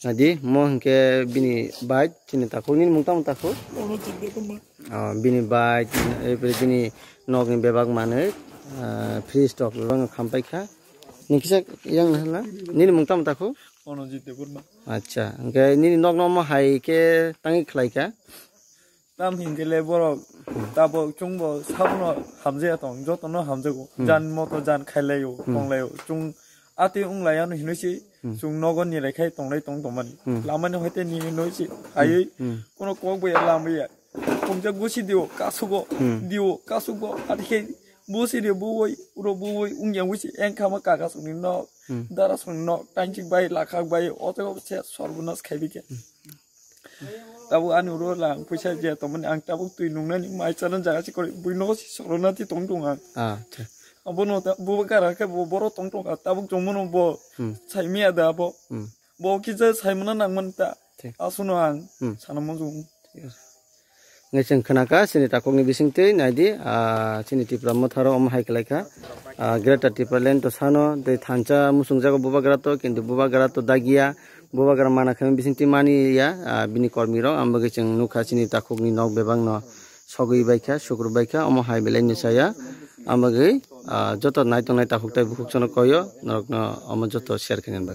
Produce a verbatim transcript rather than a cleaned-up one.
Adi, mo hwnkhe bini bike, chini takhuk, nini mung tamo takhuk? Ono chini takhuk ma. Ah, bini bike, eh, bini nokni bebak manwi, ah, fridge rok bebak no khampaikha. Nini kisa yang na hala? Nini mung tamo takhuk? Ono chini takhuk ma. Acha, hwnkhe nini nokno omo hai khe tangwi khlaikha? Tam hinkhe le borok tabok chwngbo sabono hamjaya tong, jotono hamjago. Hmm. Jan moto jan khailaio, Hmm. tonglaio. Chwng atwi wnglaiyano hinwi se Hmm. chwng nogo nilai khai tonglai tong tongmani. Hmm. Lamani hoite nini noi se Hmm. haywi Hmm. kono kok bai lamaya. Kongjak bosi dio kasugo, Hmm. dio kasugo, atwi khe bosi dio bowoi, uro bowoi wngya wisi engkhama kaka songni nok, Hmm. dara songni nok, tangchik bai, lakhak bai, o jaga se sorbonas khaibi khe. Hmm. Tabuk ani uro lang puisa je tongmani ang tabuk twi nungnani mai chana jaga si kori bui nogo si sorona ti tong tong ang. Ah, acha. Abono ta buba kara khe bo boro tong tong kha tabuk chongmano bo Hmm. sai miya da bo. Hmm. Bo kisa sai mana nang man ta. Thik. Asuno ang Hmm. sana mo jung. Thik ase. Ngai chwng khna kha chini takhukni bisingtwi naidi, ah, chini Tipra Motharo omo hai khlai kha. Ah, Greater Tipraland to sano tei thansa muchungjago bubagra to, kintu bubagra to dagiya. Bubagra mana khe bisingtwi mani ya, ah, bini kormi rok, ang bagwi chwng nukha chini takhukni nok bebak no sogwi baikha, sukru baikha, omo hai belai ni saya. Ang bagwi, ah, joto nai tongnai takhuk tai bukhuk sono koyo, norokno omo joto share khainani bagwi.